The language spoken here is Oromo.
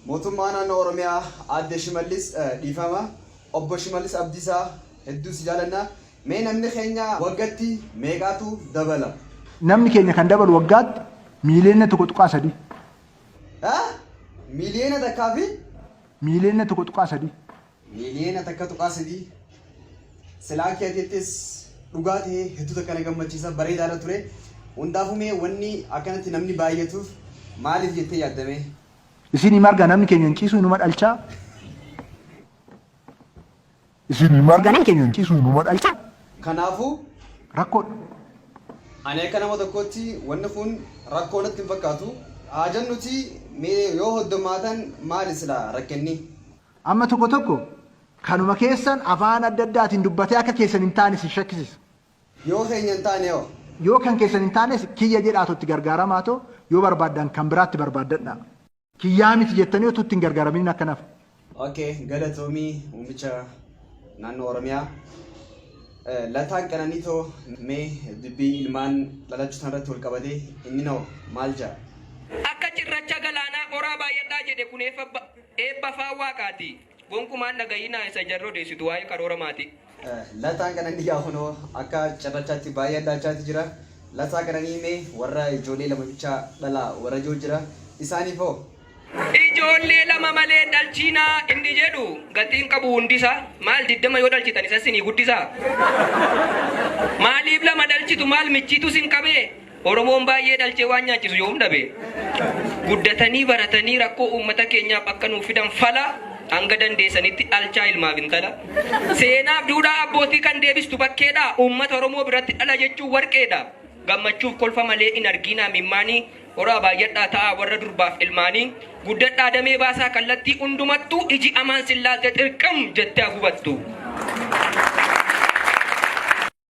Mootummaa naannoo Oromiyaa Aadde Shimallis dhiifama. Obbo Shimallis Abdiisaa hedduu si jaalanna. Mee namni keenya waggatti meeqaatu dabala? Namni keenya kan dabalu waggaatti miiliyoona 1.3. Ha? Miiliyoona takkaa fi? Miiliyoona 1.3. Miiliyoona 1.3. Silaa keetittis dhugaa ta'ee hedduu takka na gammachiisa bareedaadha ture. Hundaafuu mee wanni akkanatti namni baay'atuuf maaliif jettee yaadda mee? Isinii marga namni keenya hin ciisu inuma dhalchaa. Isinii marga namni keenya hin ciisu inuma dhalchaa. Kanaafuu. Rakkoodha. Ani akka nama tokkootti wanni kun rakkoo natti hin fakkaatu. Haa jennutii mee yoo hoddommaatan maali silaa rakkinni? Amma tokko tokko kanuma keessan afaan adda addaatiin dubbatee akka keessan hin taane isin shakkisiisa. Yoo keenya hin taane hoo? Yoo kan keessan hin taanes kiyya jedhaatoo itti gargaaramaatoo yoo barbaaddan kan biraatti barbaaddadhaa. Kiyyaa miti jettanii otuu itti hin gargaaraminin akka hin hafne. Ok galatoomi muummicha naannoo Oromiyaa. Lataan Qananiitoo mee dubbii ilmaan dhalachuu tanarratti wal qabatee inninoo maal ja'a? Akka cirracha galaanaa horaa baay'adhaa jedhe kun eebba afaan Waaqaati. Gonkumaa hin dhagahinaa isa jarri odeessitu waa'ee karoora maatii. Lataan Qananii yaa kunoo akka cirrachaatti baay'adhaachaati jira. Lataa Qananii mee warra ijoollee lama bichaa dhalaa warra jiru jira. Isaaniif hoo? Ijoollee lama malee hin dhalchiinaa inni jedhu gatii hin qabu hundisaa. Maal 20 yoo dhalchitan isa isinii guddisaa? Maaliif lama dhalchitu maal michiitu isin qabee? Oromoon baay'ee dhalchee waan nyaachisu yoom dhabe? Guddatanii baratanii rakkoo uummata keenyaaf akka nuuf fidan fala hanga dandeessanitti dhalchaa ilmaaf intala. Seenaaf duudhaa abbootii kan deebistu bakkeedha. Uummata Oromoo biratti dhala jechuun warqeedha. Gammachuuf kolfa malee hin argiinaa mimmaanii. Horaa baay'adhaa ta'aa warra durbaaf ilmaanii. Guddadhaa damee baasaa kallattii hundumattuu iji amaan sin laalte xirqim jettee haa gubattu.